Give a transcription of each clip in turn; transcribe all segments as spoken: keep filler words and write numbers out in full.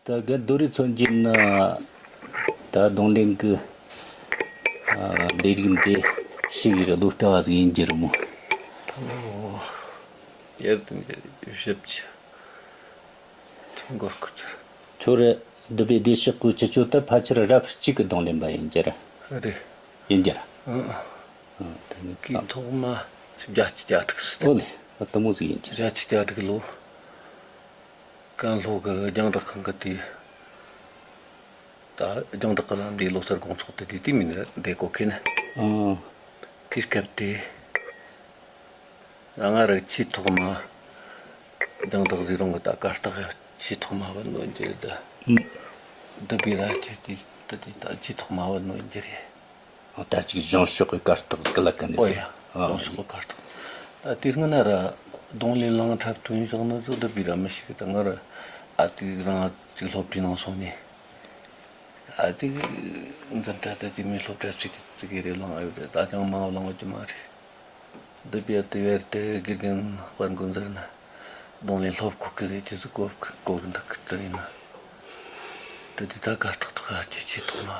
ད་དགའ་རྡོ་རི་མཚོན་གྱི་ན། ད་རྡུང་ལེན་གྱི་ཨ་ལས་རིགས་འདི་ཞིག་གི་བློ་ལྟ་བ་ཟིག་ཡིན་རྒྱུ་རེད་མོ། ད་ལོ་ཡར་དུ་འགྱེལ་ཞབས་ཀྱི་ཐུན་འགོར་ཁུ་ཚུར། ཁྱོད་ར་འདི་པའི་སྡེ་ཤག་གི་ཁྱེད་ཆོ་ད་ཕལ་ཆེར་རབ་གཅིག་གི་རྡུང་ལེན་པ་ཡིན་རྒྱུ་ར། རེད། ཡིན་རྒྱུ་ར། ཨང་། ཨང་། ད་ངས་གི་བསམ། ཐོག་མ་བརྒྱད་ཅུ་གྱ་དྲུག་ཟིག་ཨོ་ལེ། ཨ་དེ་མོ་ཟིག་ཡིན་རྒྱུ་ར། བརྒྱད་ཅུ་གྱ་དྲུག་ལོ། ཀན་ལྷོ་གི་རྒྱང་བསྒྲགས་ཁང་གི་དེ། ད་རྒྱང་བསྒྲགས་ཀྱི་ལམ་འདིའི་ལོ་གསར་དགོང་ཚོགས་དེ་དུས་དེ་མིན་རེད། འདི་གོ་མཁན། ཨང་། དེའི་སྐབས་དེ། ང་རང་ཆེས་ཐོག་མ་རྒྱང་བསྒྲགས་ཟེར་རུང་གི་ད་གར་སྟེགས་ཆེས་ཐོག་མ་བུད་ནོ་ཡིན་རྒྱུ་རེད་ད། ཨང་། འདི་པའི་ར་ཆེ་དེ་ད་དེ་ད་ཆེས་ཐོག་མ་བུད་ནོ་ཡིན་རྒྱུ་རེད། ཨ་ད་ཅིག་གཞུང་ཕྱོགས་ཀྱི་གར་སྟེགས་ཟིག་ལ་ཀ་ནས་ཨོ་ཟེར། ཡ། ཨ་གཞུང་ཕྱོགས་ཀྱི་གར་སྟེགས། ད་དེ་སྔ་ན་ར་རྡུང་ལེན་ལང་འཁྲབ་སྟོན་བཞག་ནི་ཚོ་འདི་པའི་ར་མི་ཞིག་ད་ང་ར་ཨ་དེ་རང་ཅིག་སློབ་གྲྭའི་ནང་སོང་ནས། ཨ་དེ་འཛིན་གྲྭ་ད་དེ་མི་སློབ་གྲྭ་ཚིག་དེ་ཚིག་གི་རེ་ལང་ཨ་ཡོད་དེ་ད་ཅང་མང་བ་ལང་བ་ཅི་མ་རེད། འདི་པའི་དེ་བར་དེ་དགེ་རྒན་དཔལ་མགོན་ཟེར་ན། རྡུང་ལེན་སློབ་ཁོག་གི་རེད་དེ་ཚོ་གོ་གོ་གི་འདུག་གི་དེ་ཡིན་ན། དེ་དེ་ད་གར་སྟེགས་ཐོག་ཨ་ཅེ་ཆེས་ཐོག་མ།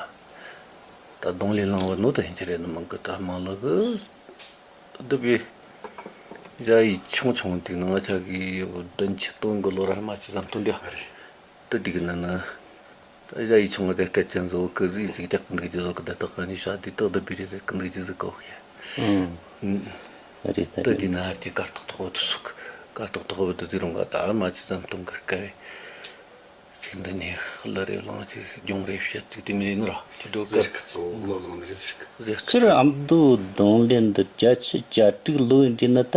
ད་རྡུང་ལེན་ལང་བ་ནོ་ད་ཡིན་གྱི་རེད་ནི་མང་གི་ད་མང་ལ་གི། འདི་པའི་ཞ་ཡི་ཆུང་ཆུང་དེ་ནང་ཆ་གི་བདུན་ཅུ་སྟོང་གི་ལོ་ར་མ་ཅི་ཙམ་སྟོན་འདྲ་རེད། དེ་དེ་གི་ནི་ནི། ད་ཞ་ཡི་ཆུང་ངུ་དེ་སྐད་ཅན་བཟོ་གི་ཟིག་ཅིག་རྒྱག་གི་འདུག་རྒྱུ་བཟོ་གི་ད་ད་ག་ནི་ཤ་དེ་ཏག་ཏག་པི་རེ་ཟིག་གི་འདུག་རྒྱུ་ཟིག་གོ་ཡ། ཨང་། ཨང་། རེད་ད་ད་རེད། དེ་ན་ཧར་གྱི་གར་སྟེགས་ཐོག་ཏུ་སུག་གར་སྟེགས་ཐོག་ཏུ་དེ་རུང་ག་ད་མ་ཅི་ཙམ་སྟོན་གར་དཀའ་བས། ཅིག་འདི་ནས་ལ་རེ་ལང་ཅིག་རྒྱུང་རེ་བཤད་ཅིག་དེ་མི་རེད་ནོ་ར་ཅི་འགྲོ་གར། ཟེར་གི་གཙོ་བོ་ལོ་ལོང་ནི་རེད་ཟེར་གི། ཟེར་གི། སྤྱིར་ཨ་མདོ་རྡུང་ལེན་འདི་བརྒྱད་ཅུ་གྱ་དྲུག་ལོ་ཡིན་དྲིས་ན་ད་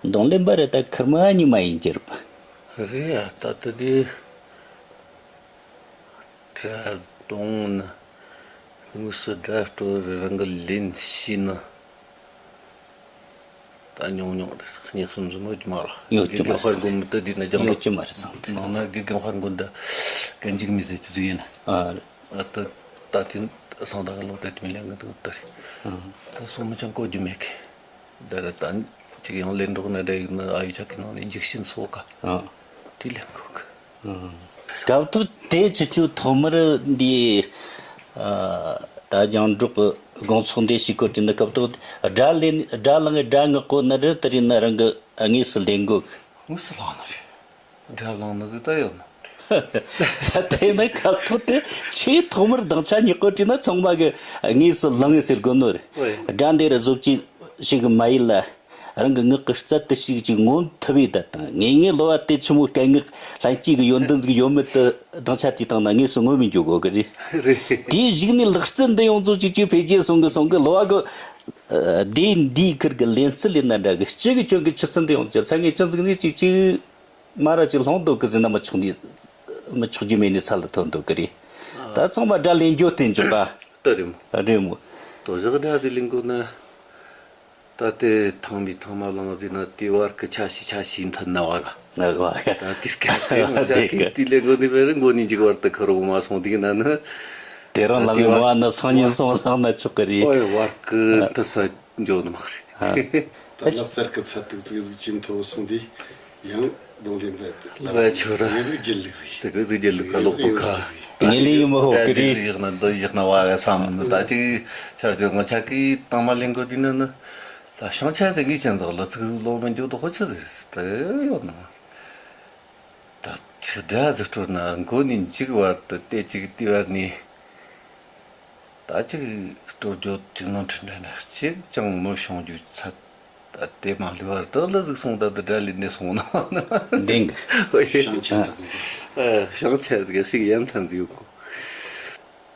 རྡུང་ལེན་པ་རེད་ད་ཁེར་མ་ཉི་མ་ཡིན་གྱི་རེད་པ། རེད་ཡ་ད་ད་དེ། སྒྲ་གདོང་ནི། དངོས་སུ་སྒྲ་སྤྲོ་རང་གི་ལེན་ཤེས་ནི། ད་ཉུང་ཉུང་རེད། གཉིས་གསུམ་ཟིན་མོ་ཅི་མ་རེད། ཡོད་ཀྱི་མ་རེད། དགེ་རྒན་དཔལ་མགོན་མི་ད་འདི་ནི་རྒྱང་ཡོད་ཀྱི་མ་རེད་བསམ་གི། ནང་ན་དགེ་རྒན་དཔལ་མགོན་ད་གན་འཇིགས་མི་ཟེར་གྱི་ཟིག་ཡིན། ཨ་རེད། ཨ་ད་ད་དེ་སང་ད་ག་ལོ་ད་དེ་མི་ལེན་གི་འདུག་ད་རེད། ཨ་ད་སོ་མི་ཅང་གོ་རྒྱུ་མེད་གི། ད་ར་ད་ཅིག་ཡང་ལེན་འགྲོ་ན་འདྲ་ཡིན་ན་ཨ་ཡུ་ཆ་གི་ནང་ནས་འཇིགས་ཤིན་སོ་ག་ཨ། དེ་ལེན་གོ་གི། ཨ། སྐབས་ཐོག་དེ་ཆུ་ཆུ་ཐོག་མར་འདི་ཨ་ད་རྒྱང་སྒྲོག་གི་དགོང་ཚོགས་འདི་ཞིག་གོ་དྲིན་ད་སྐབས་ཐོག་སྒྲ་ལེན་སྒྲ་ལང་གི་སྒྲ་ངག་གོ་ན་རི་དེ་རིང་ན་རང་གི་དངོས་སུ་ལེན་གོ་གི། དངོས་སུ་ལང་ནི་རེད། སྒྲ་ལང་ནི་དེ་ད་ཡོད་ནི། ད་དེ་ནི་སྐབས་ཐོག་དེ་ཆེས་ཐོག་མར་སྡིངས་ཆ་ཉག་གོ་དྲིན་ན་ཚང་མ་གི་དངོས་སུ་ལང་ངེ་ཟེར་དགོས་ནོ་རེད། ཨོ་ཡ། སྒྲ་འདི་ར་བཟོ་ཅི་ཞིག་མ་ཡིན་ལ། རང་གི་ངག་གི་རྩལ་དུ་ཞིག་ཅིག་ངོམ་ཐུབ་ཡི་ད་དང་ངེས་ངེས་ལོ་བ་དེ་ཆི་མོ་སྐད་ངག་ལྷན་སྐྱེས་ཀྱི་ཡོན་ཏན་ཟིག་ཡོད་མེད་དུ་སྡིངས་ཆ་དེའི་སྟེང་ན་དངོས་སུ་ངོམ་མི་འཇུག་གོ་གི་རེད། རེད། དེའི་གཞུག་ནས་ལག་རྩལ་འདི་ཡོངས་རྫོགས་ཅིག་ཅིག་འཕེལ་རྒྱས་སོང་གི་སོང་གི་ལོ་བ་གི་ཨ་སྡེ་འདིའི་ཁུར་གི་ལེན་རྩལ་ལས་ན་འདྲ་གི་སྤྱི་གི་ཁྱོན་གི་ཆུ་ཚད་འདི་ཡོངས་རྫོགས་ཚ་ངེས་ཅི་ཟིག་ནས་ཅིག་ཅིག་མ་ར་ཅིག་ལྷུང་འདུག་གི་ཟིན་ན་མི་ཆོག་ནི་མི་ཆོག་རྒྱུ་མེད་ནི་ཚ་ལ་ཐོན་འདུག་གི་རེད། ད་ཚང་མ་སྒྲ་ལེན་རྒྱུ་བསྟན་འཇོག་ག་ལྟ་རེད་མོ། རེད་མོ། དོ་བཞག་སྒྲ་དེ་ལེན་དགོས་ན། ད་ལྟའི་ཐང་མི་ཐང་མ་ལང་ཟེར་ན་དེ་བར་གི་ཆ་ཤི་ཆ་ཤི་མཐུན་ན་བ་ག་ང་ག་ད་དེ་སྐད་དེ་ང་ཆ་གི་དེ་ལས་འགོ་ནི་བེ་རི་འགོ་ནི་འཇིག་བར་དུ་ཁ་རོག་མ་སོང་དེ་ན་ནི། དེ་རང་ལ་མི་མོ་ཨ་ན་སང་ཉིན་སོང་ལང་ན་ཆོག་གི་རེད། ཨོ་ཡ་བར་གི་མཐུན་ས་འཇོག་ནི་མ་རེད། ད་ལག་རྩལ་གི་ཚད་ཐིག་ཙིག་ཟིག་ཅིག་མཐོ་བོ་སོང་དུས་ཡང་རྡུང་ལེན་པ་ལ་ལ་ཆོ་ར་ཙིག་ཟིག་ལྗིད་ལུགས་ཟིག་ཙིག་ཟིག་ལྗིད་ལུགས་ཀ་ལོག་པོ་ཁ་ངེས་ལེ་ཡིན་མ་ཧོ་ཀི་རི་ཡག་ན་འདི་ཡག་ན་བ་ག་བསམ་ནི་ད་ཅིག་ཆར་ཅོ་ང་ཆ་གི་དང་མ་ལེན་གོ་དུས་ན་ནི་ད་ཤང་ཆ་ཟིག་གི་ཅན་ཟག་ལ་ཙིག་ཟིག་ལོག་མི་འཇུག་ད་ཧོ་ཆི་ཟིག་ད་ཡོད་ན་ད་ཆི་དྲ་ཟིག་སྤྲོ་ན་མགོ་ནས་འཇིག་བར་དུ་ལྟེ་ཅིག་ལྟེ་བར་ནས། ད་ཅིག་སྤྲོ་རྒྱོ་ཅིག་ནང་ཁྲིད་འདྲ་ན་གཅིག་ཀྱང་མི་བྱུང་རྒྱུ་ཚད། ད་དེ་མ་ལུས་བར་དུ་ལ་ཟིག་སོང་ད་དུ་དགྲ་ལས་འདས་སོང་ན། འདེང་གི་ཤང་ཆ་དང་། ཨ་ཤང་ཆ་ཟིག་ཞིག་ཡན་ཐན་ཟིག་ཡོད་གོ་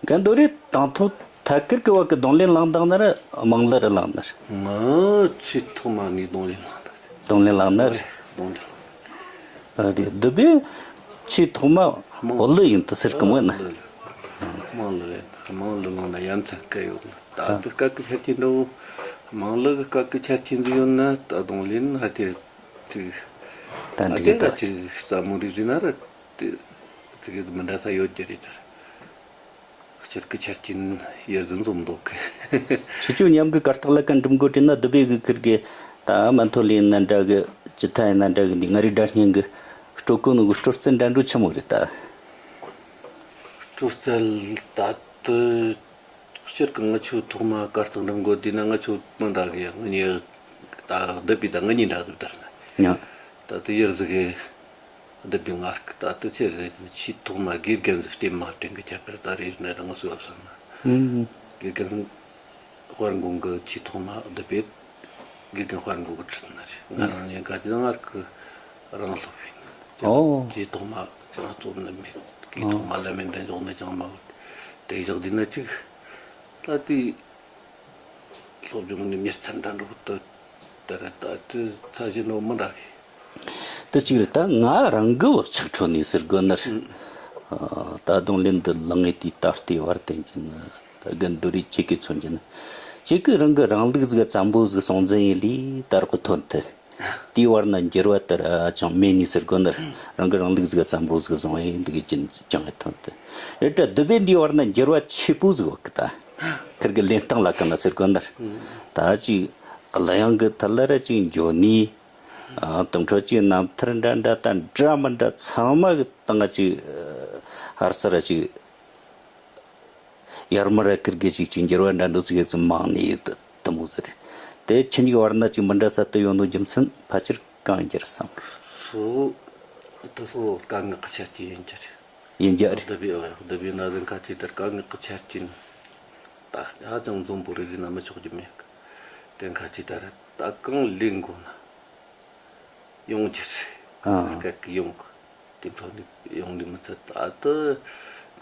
ག་འདོ་རེ་དང་ཐོག་ཐད་ཀར་གི་བ་གི་གདོང་ལེན་ལང་དང་ན་ར་དམངས་ལ་ར་ལང་ན་ར། ང་ཆེས་ཐོག་མ་ནས་གདོང་ལེན་ལང་ད། གདོང་ལེན་ལང་ན་ར། གདོང་ལེན་ལང་། ཨ་རེད་འདི་བས་ཆེས་ཐོག་མ་དམངས་འོ་ལུ་ཡིན་དུ་ཟེར་གི་མོད་ན། དམངས་ལ་རེད། དམངས་ལ་ལང་ན་ཡ་མཚན་སྐད་ཡོད་ན་ད་ཨ་དུ་སྐད་ཀི་ཆ་ཅི་འདྲ་བོ། དམངས་ལ་གི་སྐད་ཀི་ཆ་ཅི་འདི་ཡོད་ན་ད་གདོང་ལེན་ཧ་ཐེ་ཅིག་ད་ཨ་འདི་དེ་ད་ད་ཅིག་ས་མོ་རི་ཟི་ན་ར་དེ་ཅིག་མི་འདྲ་ས་ཡོད་ཀྱི་རེད་ད། སྤྱིར་གི་ཆ་རྐྱེན་ཡར་ཟིན་འཛོམས་འདུག་གི་ཁྱེད་ཚོ་མཉམ་གི་གར་སྟེགས་ལ་ཀན་འགྲིམ་དགོས་དྲན་ན་བསྡུ་བའི་གི་ཁིར་གི་ད་མ་མཐོ་ལེན་ན་འདྲ་གི་ཅི་ཐ་ཡིན་ན་འདྲ་གི་འདི་ང་རི་སྒྲ་སྙན་གི་སྤྲོ་ཀུན་གི་སྤྲོ་རྩེད་འདྲ་འགྲོ་ཆི་མོ་རེད་ད། སྤྲོ་རྩལ་ད་ལྟ་སྤྱིར་གང་ང་ཆོ་ཐོག་མ་གར་སྟེགས་འགྲིམ་དགོས་དུས་ན། ང་ཆོ་མི་འདྲ་གི་ང་གཉིས་ད་བསྡད་པའི་ད་ང་གཉིས་འདྲ་འདུག་ལྟར་ན། ཡང་ད་ལྟ་ཡུལ་ཟིག་གི་བསྡད་པའི་ངར་གི་ད་ལྟ་ཆེ་རེད། ཆེས་ཐོག་མ་དགེ་རྒན་ཟིག་ལྟད་མོ་སྤྲིན་གི་ཁྱད་པར་ད་རེས་ནས་རང་སུ་བབས་སོང་ན། ཨུམ། དགེ་རྒན་དཔལ་མགོན་གི་ཆེས་ཐོག་མ་བསྡད་པའི་དགེ་རྒན་དཔལ་མགོན་གི་ཁྲིད་ན་རེད། ང་རང་ཉིད་ག་དུས་ངར་གི་རང་སློབ་ཡིན། ཨོ། ཆེས་ཐོག་མ་ཅང་རྩོམ་ནི་མེད། དགེ་ཨོ། ཐོག་མ་ལ་མེད་འདྲ་འཇོག་ནི་ཅང་མ་བུད། དེ་བཞག་དུས་ན་ཅིག་ད་དེ་སློབ་སྦྱོང་ནི་མྱུར་ཚད་འདྲ་འགྲོ་གི་ད་ད་རེད། ད་དེ་ཚ་ཞིག་ནོ་མི་འདྲ་གི། དེ་གཅིག་རེད། ད་ང་རང་གི་བག་ཆགས་འཕྲོ་ནས་ཟེར་དགོས་ནི་རེད། ཨ། ད་རྡུང་ལེན་འདི་ལངས་ངེས་དུས་ད་ལྟའི་བར་བསྟན་གྱི་ནི་ད་རྒན་རྡོ་རི་ཁྱེད་ཀྱིས་མཚོན་གྱི་ནི། ཁྱེད་ཀྱིས་རང་གི་རང་ལུགས་ཟིག་བཙན་པོ་ཟིག་སྲུང་འཛིན་ཡིན་ལས་ད་རག་ཐོན་ཐལ། དེའི་བར་ན་འགྱུར་བ་དེ་ར་ཅང་མེད་ནི་ཟེར་དགོས་ནི་རེད། རང་གི་རང་ལུགས་ཟིག་བཙན་པོ་ཟིག་བཟུང་ཡིན་འདུག་གི་ཅིན་ཅང་ཡང་ཐོན་ཐལ། རེད་དྲ་བསྡུ་བའི་འདིའི་བར་ན་འགྱུར་བ་ཆེ་པོ་ཟིག་ཡོད་གི། ད་ཁིར་གི་ལེན་སྟངས་ལ་ཀ་ན་ཟེར་དགོས་ནི་རེད། ད་ཅིག་གླུ་དབྱངས་གི་ཐད་ལ་ར་ཅིག་འཇོ་ནི། ཨ། དེ་འཕྲོ་ཅིག་རྣམ་ཐར་འདྲ་འདྲ་དང་འདྲ་མི་འདྲ་ཚང་མ་གི་སྟེང་ང་ཅིག་ཧར་སར་ཅིག་ཡར་མར་ཁིར་གི་ཅིག་ཅིག་འགྱུར་བ་འདྲ་འདུག་ཟིག་ཟིག་མང་ནི་དེ་མོ་ཟིག་རེད། དེ་ཁྱེད་གཉིས་བར་ན་ཅིག་མི་འདྲ་ས་དེ་ཡོད་ནོ་རྒྱུ་མཚན་ཕལ་ཆེར་གང་ཡིན་རྒྱུ་རེད་བསམ་གི། སོ། དེ་སོ་དཀའ་ངལ་གི་ཆ་རྐྱེན་ཡིན་རྒྱུ་རེད། ཡིན་རྒྱུ་རེད། བསྡུ་བའི་ཨོ་བསྡུ་བའི་ན་ཟིན་ཁ་ཆེ་དེར་དཀའ་ངལ་གི་ཆ་རྐྱེན། ད་ཧ་ཅང་འཛོམས་པོ་རེ་རེ་ན་མི་ཆོག་རྒྱུ་མེད་གི། དེ་ཁ་ཆེ་ད་རེད། ད་གང་ལེན་དགོས་ན། ཡོང་རྒྱུ་རེད། ཨ། སྐད་ཀྱི་ཡོང་གི། དེ་འཕྲོ་ནས་ཡོང་ནི་མི་ཚད་ད་དུ་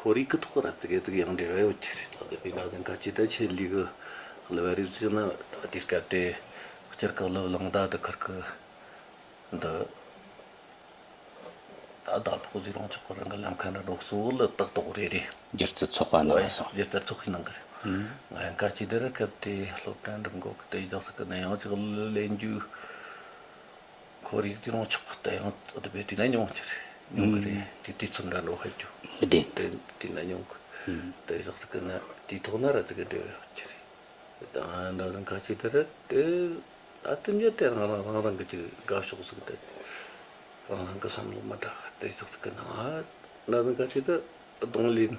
ཁོར་ཡུག་གི་ཐོག་ར་ཙི་གེ་ཙི་གེ་ཡང་འབྲེལ་བ་ཡོད་རྒྱུ་རེད། ད་དེ་བས་ན་དེ་འགའ་ཅི་ད་ཆེད་ལས་གི་ལ་བ་རེད་ཟེར་ན། ད་དེ་སྐབས་དེ་སྤྱིར་གི་ལབ་ལང་ད་དུ་ཁུར་གི་འདི་ད་ད་ཕོག་ཟིག་རང་ཆོག་གི་རང་གི་ལམ་ཁ་ན་འགྲོ་གཙོ་བོ་ལ་ཏག་ཏག་རེད་རེད། སྒྱུ་རྩལ་ཚོགས་པ་ནང་ཨོ་ཡ་སོང་། སྒྱུ་རྩལ་ཚོགས་པའི་ནང་གི་རེད། ཨང་། ང་འགའ་ཅི་དེ་ར་སྐབས་དེ་སློབ་གྲྭ་འགྲིམ་གོ་གི་དེ་རྒྱག་ས་གི་ན་ཡང་ཅིག་ལེན་རྒྱུ། ཁོར་ཡུག་དེ་རང་ཆོག་གི་ད་ཡང་དེ་བས་དེ་ན་ཉུང་ཆེ་རེད། ཉུང་གི་རེད། ཨང་། དེ་དུས་ཚོད་འདྲ་འགྲོ་ཧ་ཅུ། བདེན། དེ་དེ་ན་ཉུང་གི། ཨང་། དེ་རྒྱག་ས་གི་ན་དེ་ཐོག་ན་ར་དེ་གི་འབྲེལ་བ་ཡོད་ཆེ་རེད། ད་ད་འགའ་ཅི་དེ་ར་དེ། ད་དེ་ཉིད་དེ་རང་རང་རང་རང་གི་ཅིག་དགའ་ཕྱོགས་ཟིག་དེ། རང་རང་གི་བསམ་བློ་མི་འདྲ་གི་དེ་ཟིག་ཟིག་གི་ནང་ང་། ན་ཟིག་ག་ཅིག་ད་རྡུང་ལེན་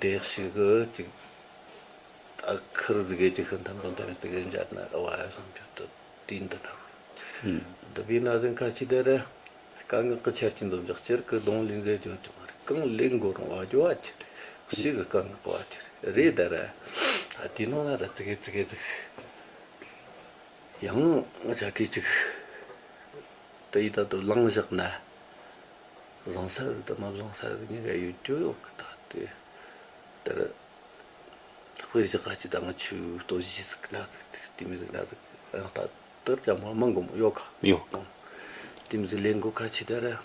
འདེགས་ཤིག་གི་ཅིག་ད་ཁུར་ཟིག་གི་ཅིག་ཤིན་ཐམ་རུང་དེ་ཟིག་གི་འཇར་ན་བ་ཡ་བསམ་རྒྱུ་དུ་དེ་འདི་འདྲ། ཨུམ། འདི་བས་ན་ཟིག་ག་ཅིག་དེ་ར་དཀའ་ངལ་གི་ཆ་རྐྱེན་འཛོམས་ཀྱི་སྤྱིར་གི་རྡུང་ལེན་ཟེར་རྒྱུ་ཅིག་མ་རེད། གང་ལེན་དགོས་རུང་བ་རྒྱུ་བ་ཅིག་ཞིག་གི་དཀའ་ངལ་གི་བ་ཅིག་རེད། ད་ར་ད་དེ་ནང་ན་ར་ཙི་གེ་ཙི་གེ་ཟིག་ཡང་ང་ཅག་གིས་ཅིག་དེ་ཡི་ད་དུ་ལངས་བཞག་ན། བཟང་ས་ཟིག་དང་མ་བཟང་ས་ཟིག་གཉིས་ཀ་ཡོད་རྒྱུ་ཡོད་གི། ད་དེ་དེར་དཔེར་བཞག་ག་ཅིག་ད་ང་ཆུ་ལྟོ་གཞི་ཟིག་འདྲ་ཟིག་ཅིག་དེ་མི་ཟིག་འདྲ་ཟིག་ཡང་ད་དེར་ཀྱང་མ་མང་གོ་མོ་ཡོད་ག་ཡོད་གང་། དེ་མི་ཟིག་ལེན་གོ་ག་ཅིག་ད་ར།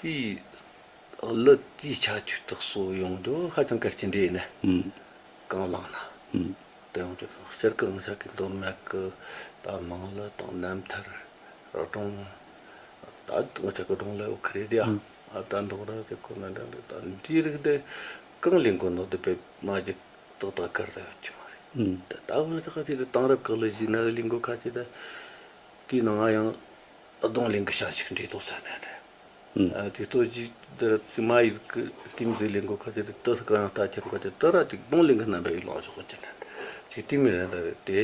དེའི་གླུ་དེའི་ཁྱད་ཆོས་དག་གསོ་ཡོང་རྒྱུ་ཧ་ཅང་གལ་ཆེན་རེད་ནི། ཨུམ། གང་བླངས་ན། ཨུམ། དེ་ཡང་དེ་སྤྱིར་གི་ང་ཅག་གི་མདོ་སྨད་གི་ད་མང་ལ་དང་རྣམ་ཐར་ར་སྒྲུང་། ད་ང་ཅག་གི་སྒྲུང་ལ་ཡོད་ཁི་རེད་ཡ། ཨུམ། ཨ་ད་མདོ་ར་དེ་ཁོ་ན་འདྲ་འདྲ་ད་འདིའི་རིགས་དེ་གང་ལེན་དགོས་ནོ་དེ་བས་མ་ཅིག་ཏག་ཏག་གར་ད་ཡོད་ཀྱི་མ་རེད། ཨུམ། ད་ད་ང་ཅག་གི་དེ་དེང་རབས་གི་གླུ་གཞས་ན་ལེན་དགོས་ཁ་ཅིག་ད་དེའི་ནང་ང་ཡང་རྡུང་ལེན་གི་བྱ་ཞིག་འདྲེས་ཏོག་ས་ནས་རེད། ཨ་དེ་ལྟོ་ཅིག་དེར་ཅིག་མ་ཡིག་གི་ལྟིམ་ཟིག་ལེན་གོ་ཁ་དེ་དེ་ཏི་སི་གང་ཡང་ལྟ་ཁྱེར་གོ་དེ་ཏི་ར་ཅིག་རྡུང་ལེན་གི་རྣམ་པ་ཡིག་ལང་ཞོག་གོ་ཅི་ན་ཅིག་ལྟིམ་ར་ར་རེད་དེ།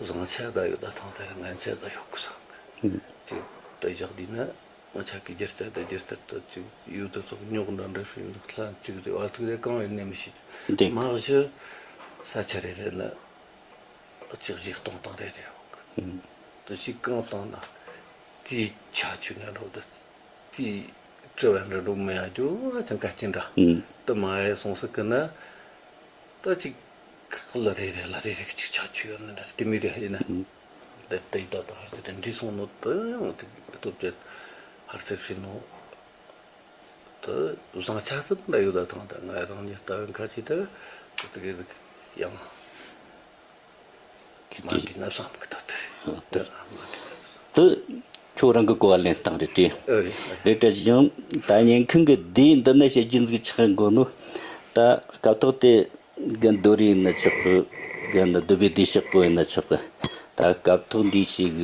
བཟང་ཆ་ད་ཡོད་ད་ཐང་ད་ར་ངན་ཆ་ད་ཡོད་གི་བསམ་གི། ཅིག་ད་བཞག་དུས་ན་ང་ཅག་གི་སྒྱུ་རྩལ་ད་སྒྱུ་རྩལ་ད་ཅིག་ཡོད་དུ་ཚོགས་རྙོག་འདྲ་འདྲ་ཞིག་ལྷ་ཅིག་རེད་བ་ཐུག་རེད་གང་ཡོད་ནས་མི་ཤེས། འདི་མ་གཞི་ས་ཆ་རེ་རེ་ན། གཅིག་གཞིས་གཏོང་སྟངས་རེ་རེ་ཡོད་གི། ཨུམ། དེ་གཞིས་གང་བཏང་ན། དེའི་ཁྱད་ཆོས་འདྲ་འགྲོ་དེ། དེའི་དྲི་བ་འདྲ་འགྲོ་མི་ཡ་རྒྱུ་ཧ་ཅང་གལ་ཆེན་འདྲ། ཨུམ། དེ་མ་ཡ་སོང་ཟིག་གི་ན། ད་ཅིག་ཁག་ལ་རེ་རེ་ལ་རེ་རེ་གཅིག་ཁྱད་ཆོས་ཡོད་ནི་འདྲ་དེ་མི་རེ་ཡིན་ན། ཨུམ། དེ་ལྟ་ཡི་ད་ད་ཧར་ཚེ་དེ་འདྲི་སོང་ནོ་དེ་ཡང་དེ་སྟོབས་ཅན་ཧར་ཚེ་ཧྲི་ནོ། དེ་བཟང་ཆ་ཟིག་འདྲ་ཡོད་ད་ཐང་ད་ང་རང་ཉིད་ལྟ་བའི་ཁ་ཅིག་དེ་དེ་གི་ཡང་མ་འདྲི་ན་བསམ་གི་ད་དེ་དེ་མ་འདྲི་ན་བསམ། དེ་ཁྱོད་རང་གི་གོ་བ་ལེན་སྟངས་རེད་དེ། ཨ་རེད། རེད་དྲ་ཞིང་ད་ཉན་མཁན་གི་དེ་འདི་ནས་བཤད་རྒྱུ་ཟིག་ཆགས་འགོ་ནོ། ད་སྐབས་ཐོག་དེ་གི་མདོ་རིགས་ནི་ཆགས་གི་གི་ནི་བསྡུ་བའི་བསྡུས་བཤགས་པོ་ཡིན་ན་ཆགས་གི། ད་སྐབས་ཐོག་འདི་ཞིག་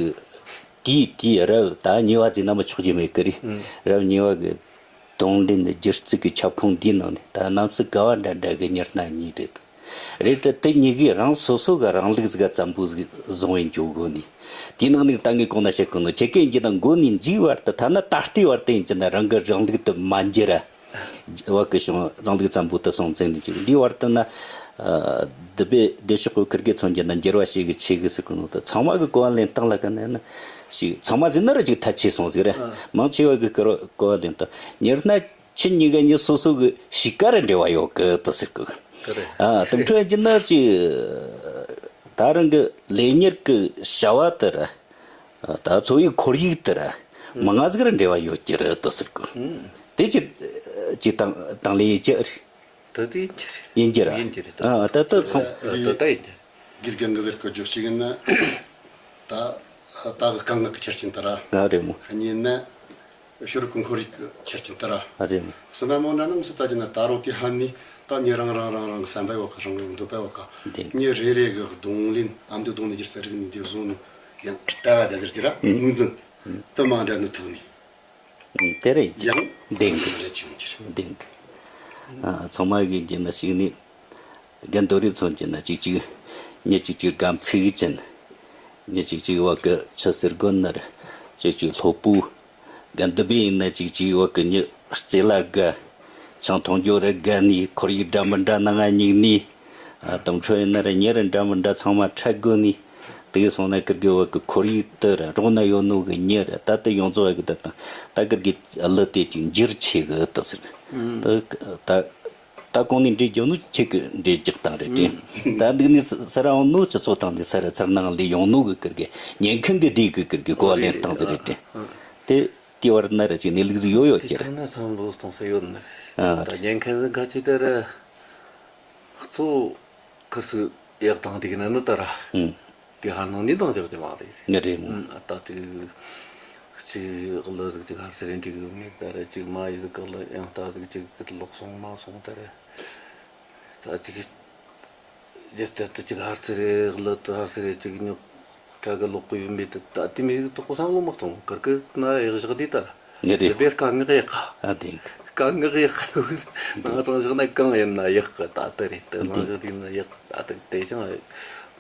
གི་དེའི་དེའི་རབ་ད་གཉིས་པ་ཟིག་ན་མི་ཆོག་རྒྱུ་མེད་གི་རེད། ཨང་། རབ་གཉིས་པ་གི་རྡུང་ལེན་སྒྱུ་རྩལ་གྱི་ཁྱབ་ཁོངས་འདིའི་ནང་ནས་ད་གནམ་ས་ག་བ་འདྲ་འདྲ་གི་མྱི་སྣ་གཉིས་རེད། རེད་དེ་དེ་གཉིས་ཀས་རང་སོ་སོ་གི་རང་ལུགས་ཟིག་བཙན་པོ་ཟིག་བཟུང་བའི་འཇུག་སྒོ་ནས། དེའི་ནང་ནས་ད་ངས་གོང་ན་བཤད་གོ་ནོ་ཁྱེད་ཀྱིས་ཡིན་གྱི་ན་མགོ་ནས་མཇུག་བར་དུ་ཐ་ན་ད་ལྟའི་བར་དུ་ཡིན་གྱི་ན་རང་གི་རང་ལུགས་དེ་མ་འགྱུར་ར། བ་གི་བྱུང་རང་ལུགས་བཙན་པོ་དེ་སྲོང་བཙན་ནས་བཅུག་འདིའི་བར་དུ་ན། སྡུད་པའི་སྡེ་ཤོག་གི་ཁུར་གེ་མཚོན་གྱི་ན་འགྱུར་བ་ཞིག་གི་ཆེ་གི་ཟེར་གོ་ནོ་དེ་ཚང་མ་གི་གོ་བ་ལེན་སྟངས་ལ་ག་ནས་ན་ཞིག་ཚང་མ་ཟེར་ན་ར་ཅིག་ཐ་ཆད་སོང་ཟིག་ར། མང་ཆེ་བ་གི་གོ་བ་ལེན་སྟངས་མྱི་སྣ། ཁྱེད་གཉིས་ཀ་གཉིས་སོ་སོ་གི་གཤིས་ཀ་ར་འབྲེལ་བ་ཡོད་གི་དེ་ཟེར་གི། དེ་རེད། ཨ་དེ་འཕྲོ་ཡིན་གྱི་ན་ཅིག་ད་རང་གི་ལས་གཉེར་གི་བྱ་བ་དེ་ར། ད་འཚོ་བའི་ཁོར་ཡུག་དེ་ར། མང་ང་ཟིག་ར་འབྲེལ་བ་ཡོད་ཀྱི་རེད་དེ་ཟེར་གི། དེ་ཅི་ཅི་དང་དང་ལས་ཡིན་གྱི་རེད། ད་དེ་ཡིན་གྱི་རེད། ཡིན་གྱི་ར། ཡིན་གྱི་རེད་ད། ཨ་ད་ད་ཚང་། ད་ད་ཡིན་གྱི་རེད། དགེ་རྒན་གྱི་ཟེར་གི་རྒྱུ་གཅིག་ཡིན་ན། ད་ད་གི་དཀའ་ངལ་གྱི་ཆ་རྐྱེན་དེ་ར། ཨ་རེད་མོ། གཉིས་ནི། ཤོ་རོག་གི་ཁོར་ཡུག་གི་ཆ་རྐྱེན་དེ་ར། ཨ་རེད་མོ། སེམས་པ་མོ་འདྲ་ནམ་སུ་ལྟ་རྒྱུ་ན་ད་རུང་དེ་ཧ་ནི་ད་ཉེ་རང་རང་རང་རང་གི་བསམ་པའི་འོག་གི་རང་རང་འདོད་པའི་འོག་གི་འདི་ཉེ་རེ་རེ་གི་རྡུང་ལེན་ཨ་མདོ་རྡུང་ལེན་སྒྱུ་རྩལ་རིག་གནས་འདི་བཟུང་ནས་ཡང་ལྟ་བ་ད་ཟེར་གྱི་ར་ངོས་འཛིན་དུ་མ་འདྲ་ནི་ཐུག་ནས། དེ་རེད། ཡང་བདེན་གི། རེ་ཆུང་གྱི་རེད། བདེན་གི། ཨ་ཚང་མ་གི་རྒྱུ་ན་ཞིག་ནི། རྒན་རྡོ་རིགས་མཚོན་གྱི་ན་གཅིག་གཅིག་མྱི་གཅིག་གཅིག་སྒམ་ཚིག་ཅན། མྱི་གཅིག་གཅིག་བ་གི་ཆུ་ཟེར་དགོན་ནར། གཅིག་གཅིག་སློབ་བུ། རྒན་འདི་བས་ཡིན་ན་གཅིག་གཅིག་བ་གི་མྱི་རྩེ་ལ་དགའ། ཆང་འཐུང་རྒྱུ་ར་དགའ་ནི་ཁོར་ཡུག་འདྲ་མི་འདྲ་ནང་ང་སྙིགས་ནི། ཨ་དུང་ཁྲོད་ཡིན་ན་ར་མྱི་ར་འདྲ་མི་འདྲ་ཚང་མ་འཕྲད་དགོས་ནི། དེ་གི་སོང་ན་ཀིར་གི་བ་གི་ཁོར་ཡུག་དེ་ར་རོགས་ན་ཡོད་ནོ་གི་མྱི་ར་ད་ལྟ་ཡོངས་རྫོགས་བ་གི་ད་དང་ད་ཀིར་གི་གླུ་དེ་གཅིག་འགྱུར་ཆེ་གི་དུ་ཟེར། ད་ད། ད་གོང་ནས་འགྲེལ་རྒྱག་ནོ་ཁྱེད་ཀྱི་འགྲེལ་རྒྱག་སྟངས་རེད་དྲན། ད་འདུག་ནས་ས་ར་འོང་ནོ་སྤྱི་ཚོགས་སྟེང་ནས་ས་ར་ཚར་ནང་ལས་ཡོང་ནོ་གི་ཀིར་གི་ཉེན་ཁང་གི་སྡེ་གི་ཀིར་གི་གོ་བ་ལེན་སྟངས་ཟེར་རེད་དྲན། དེ་དེ་བར་ན་ར་ཅིག་གནས་ལུགས་ཟིག་ཡོད་ཡོད་ཀྱི་རེད། དེ་ཚང་ན་ཚང་ལོ་སྟོང་ས་ཡོད་ནི་རེད། ད་ཉེན་ཁང་གི་ག་ཅི་ལྟར་གཙོ་ཁུར་སུ་ཡག་དང་འདུག་ན་ནི་ད་ར། དེ་ཧ་ནང་ནས་འདང་རྒྱག་རྒྱུ་མ་རེད། ངས་རེད་མོ། ཨ་ད་དེ་གཅིག་གླུ་ཟིག་ཅིག་ཧར་སེ་རེ་འགྲིག་གི་མེད་ད་རེད། གཅིག་མ་ཡི་ཟིག་གི་གླུ་ཡང་ད་ཟིག་ཅིག་གི་ལོག་སོང་མ་སོང་ད་རེད། ད་ཅིག་རྒྱལ་རྩལ་དུ་ཅིག་ཧར་སེ་རེ་གླུ་དུ་ཧར་སེ་རེ་ཅིག་ཉོག་དྲ་གི་ལོག་གི་ཡོད་མེད་དུ་ད་དེ་མི་ཟིག་དོག་གོ་བསམ་བློ་མ་གཏོང་། ཀར་ཀི་ན་ཡག་བཞག་དེ་ད་ར། ངས་རེད། དེ་བེར་དཀའ་ངལ་ཡག་ག་ཨ་དེང་། དཀའ་ངལ་ཡག་ག་ཡོད། ང་རང་བཞག་ན་གང་ཡིན་ན་ཡག་གི་ད་ལྟ་རེད། དེ་རང་བཞག་དེ་ན་ཡག་གི་ད་ལྟ་དེ་ཅང་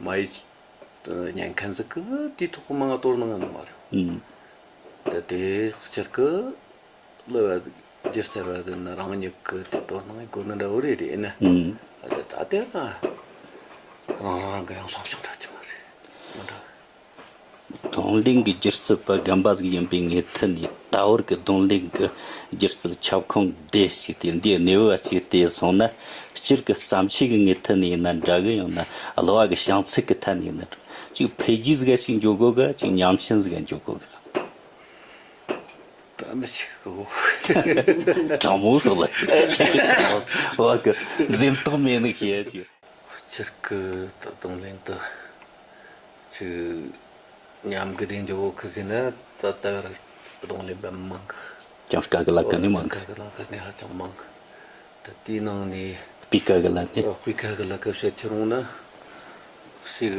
མ་ཡི་ཉན་མཁན་ཟིག་གི་དེའི་ཐོག་མང་ང་དོར་སྣང་ཡོད་ནི་མ་རེད། ཨུམ། ད་དེ་སྤྱིར་གི་གླུ་བ་སྒྱུ་རྩལ་བ་ཟིག་ན་རང་ཉིད་གི་དེ་དོར་སྣང་ཡོད་གོ་ནི་འདྲ་བོ་རེད་རེད་ནི། ཨུམ། ད་ད་དེ་ན་རང་རང་གི་ཡང་སློབ་སྦྱོང་འདྲ་གི་མ་རེད་མི་འདྲ། རྡུང་ལེན་གྱི་སྒྱུ་རྩལ་པ་རྒན་པ་ཟིག་ཡིན་པའི་ངོས་ཐད་ནས་ད་བར་གྱི་རྡུང་ལེན་གྱི་སྒྱུ་རྩལ་ཁྱབ་ཁོངས་སྡེ་ཞིག་སྟེ་འདིའི་གནས་བབ་ཅིག་སྟེ་སོང་ན་སྤྱིར་གྱི་བརྩམས་ཆོས་ཀྱི་ངོས་ཐད་ནས་ཡིན་ན་འདྲ་གི། ཡང་ན་གླུ་བ་གི་བྱང་ཚིག་གི་ཐད་ནས་ཡིན་ན་འདྲ་ཅིག་འཕེལ་རྒྱས་ཟིག་ཞིག་འགྱོ་དགོས་ག་ཅིག་ཉམས་ཞན་ཟིག་འགྱོ་དགོས་གི་ཟེར། ད་མི་ཤེས་གི། དྲང་མོ་ཤོད་ལ་བ་གི་འཛེམ་དོགས་མེད་ནི་ཤེས་ཅིག་སྤྱིར་གི་ད་རྡུང་ལེན་དུ་ཅིག་ཉམས་གི་དེ་འཇོག་གི་ཟེར་ན་ད་ལྟ་བར་རྡུང་ལེན་པ་མང་གི། ཀྱང་དཀའ་གི་ལ་ཀ་ནི་མང་གི། དཀའ་གི་ལ་ཀ་ནི་ཧ་ཅང་མང་གི། ད་དེའི་ནང་ནས་སྤུས་ཀ་གི་ལ་ནི། སྤུས་ཀ་གི་ལ་ཀ་བཤད་ཁྱེར་འོང་ན་ཞིག་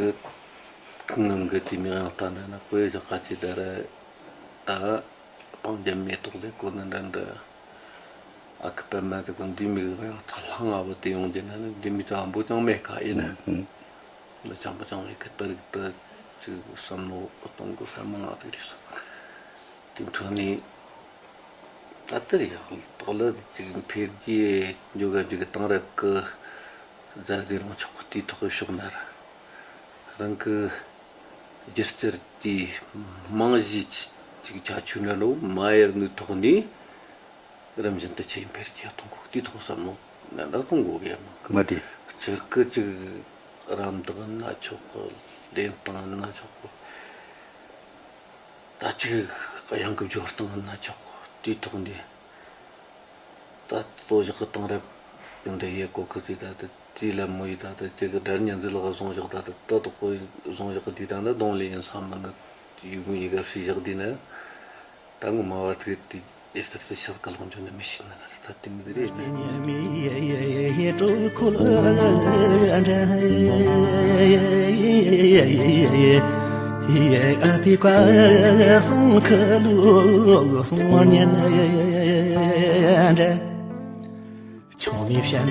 གི་ངང་གི་དེ་མི་ཡང་ལྟ་ན་ན་དཔེ་བཞག་ག་ཅི་ད་ར་ད་སྤང་རྒྱ་མེ་ཏོག་ལས་གོ་ནི་འདྲ་འདྲ། ཨ་ཁུ་པད་མ་དེ་གི་འདི་མི་གི་ཡང་ཐ་ལྷང་ང་བ་དེ་ཡོང་རྒྱུ་ན་ནི་འདི་མི་ཚོ་ཨ་འབོ་ཅང་མེད་ཀ་ཡིན་ན། ལ་ཅང་པོ་ཅང་མེད་ཀ་ཏི་རིག་ཏི་ཅིག་བསམ་བློ་གཏོང་དགོས་བསམ་མང་ང་ཟིག་རེད་སོ། དེ་འཕྲོ་ནས་ད་ལྟ་རེད་ཡག་ལག་ལ་ཅིག་འཕེལ་རྒྱས་འཇོག་ག་འཇུག་གི་དེང་རབས་ཀྱི་རྫ་རྫས་རང་ཆོག་གི་དེའི་ཐོག་གི་ཕྱོགས་ན་ར་རང་གི་སྒྱུ་རྩལ་དེའི་རྨང་གཞི་ཅིག་ཁྱད་ཆོས་འདྲ་འདྲ་བོ་མ་ཡར་ནུས་ཐོག་ནས། རིམ་བཞིན་དུ་ཆེས་འཕེལ་རྒྱས་གཏོང་དགོས། དེའི་ཐོག་བསམ་བློ་ནན་ཏན་གཏོང་དགོས་གི་ཡ་མ་གི། མ་དེ། སྤྱིར་གི་ཅིག་རམ་འདེགས་ན་ཆོག་གི། ལེན་སྟངས་ན་ཆོག་གི། ད་ཅིག་གཡང་གི་སྦྱོར་སྟངས་ན་ཆོག་གི། དེའི་ཐོག་འདི་ད་གཙོ་བཞག་གི་དེང་རབས་འདི་ཡེ་གོ་གི་དེ་ད་ད་དེའི་ལ་མོ་ཡི་ད་ད་ཅིག་སྒྲ་སྙན་ཟིག་ལ་བཟུང་བཞག་ད་ད་ད་དོག་པོ་བཟུང་བཞག་གི་དེ་ད་ནི་གདོང་ལེན་ཡིན་བསམ་མི་ནི་ཡུལ་མི་ཡི་ག་ཧྲི་བཞག་དེ་ནི། ད་ངོ་མ་བ་ཚིག་དེ་ཨེ་སྟར་སི་ཤར་ཀ་ལོང་ཅོ་ནི་མི་ཤེས་ན་ར་ཚ་དེ་མི་རེད། འདྲ། ཆུང་མའི་བཤད་